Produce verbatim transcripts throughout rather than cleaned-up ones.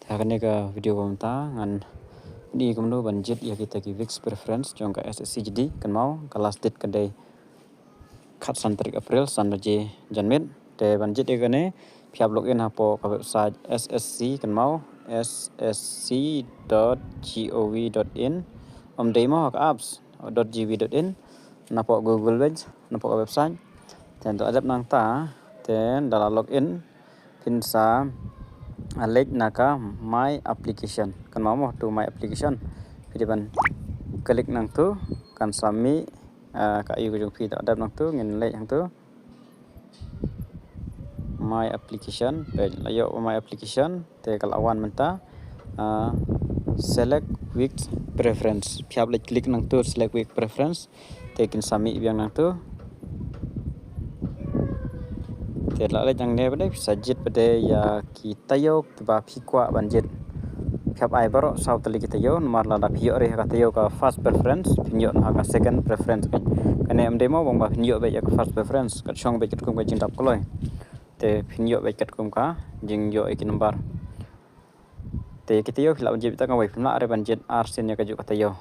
Ha kane ka video ba mynta ngan pyni kumno ban jied ïa kita ki weeks preference jong ka S S C G D. Kynmaw ka last date ka dei khatsan tarik April, san baje janmiet. Te ban jied ïa kane, phi hap login hapoh ka website S S C, kynmaw, S S C dot gov dot in. Ym dei mo ha ka apps, dot gov dot in. Napoh Google page, napoh ka website. Te to adep nangta, te da la login, phin sa leit na ka My Application. Kynmaw mo, to My Application. Phi dei ban click nangtu, kan sa mih, ah, ka aïu ka jong phi. To adep nangtu, ngin leit hangtu. My Application, peit, la ïoh My Application, te ka la wan mynta, ah, Select Week Preference. Phi hap leit click nangtu Select Week Preference, te kin sa mih biang nangtu. Te la leit hangne pat de, phi sa jied pat de ïa ki taïew kiba phi kwah ban jied. Phi hap ai baroh saw tylli ki taïew, namar lada phi ïoh ruh ïa ka taïew ka first preference, phin ïoh noh ha ka second preference. Kane ym dei mo, bang ba phin ïoh beit ïa ka first preference, ka shong beit katkum ka jingdap kloi. Te phin ïoh beit katkum ka jingïoh ïa ki number. Te ki taïew phi lah ban jied beit tang kawei, phim lah ruh ban jied arsien ïa kajuh ka taïew.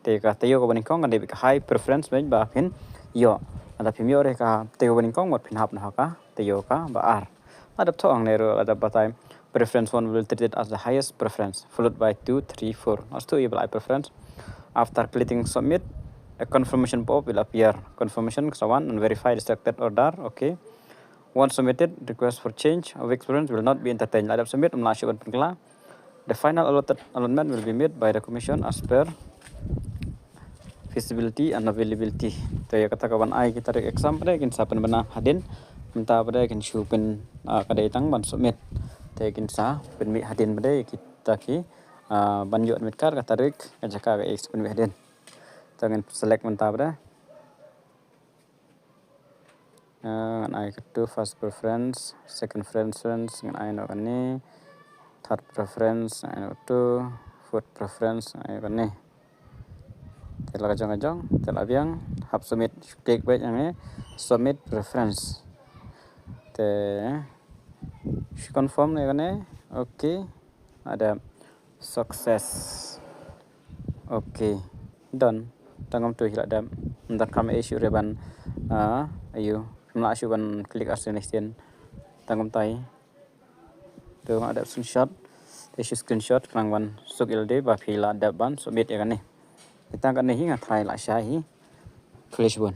Te ka taïew kaba nyngkong kan dei beit ka high preference, beit ba phin ïoh. Lada phim ïoh ruh ïa ka taïew kaba nyngkong, mut phin hap noh ha ka taïew kaba ar. La dep thoh hangne ruh, la dep batai, preference one will be treated as the highest preference, followed by two, three, four. Ngan shu ïa ba la ai preference. After clicking submit, a confirmation pop-up will appear. Confirmation ka sa wan, and verify the selected order. Okay. Once submitted, request for change of week preference will not be entertained. La dep submit, ym lah shuh ban pynkylla. The final allotted allotment will be made by the commission as per feasibility and availability. Te ïa kata ka ban ai ki tarik exam pat de kin sa pynbna hadien. Mynta pat de kin shu pyn, ah, ka dei tang ban submit. Te kin sa pynmih hadien pat de kita ki, ah, ban ïoh admit card, ka tarik, ka jaka, ka ei sa pynmih hadien. Te ngin select mynta pat de. Ah, ngan ai katu first preference, second preference, ngan ai noh kane, third preference, ngan ai noh katu, fourth preference, ngan ai noh kane. Te la ka jong ka jong, te la biang, hap submit, click beit hangne, submit preference. Te shu confirm noh kane, okay. Ada success. Okay. Done. Tang kumtu hi la dep. Ym donkam ei shuh ruh ban, ah, aïu, phim lah shuh ban click arsien next in. Tang kumta hi. To nga dep screenshot. Te shu screenshot khnang ban suk ïa lade ba phi la dep ban submit ïa kane. Te tang kane hi nga tharai la shai hi. Khublei shibun.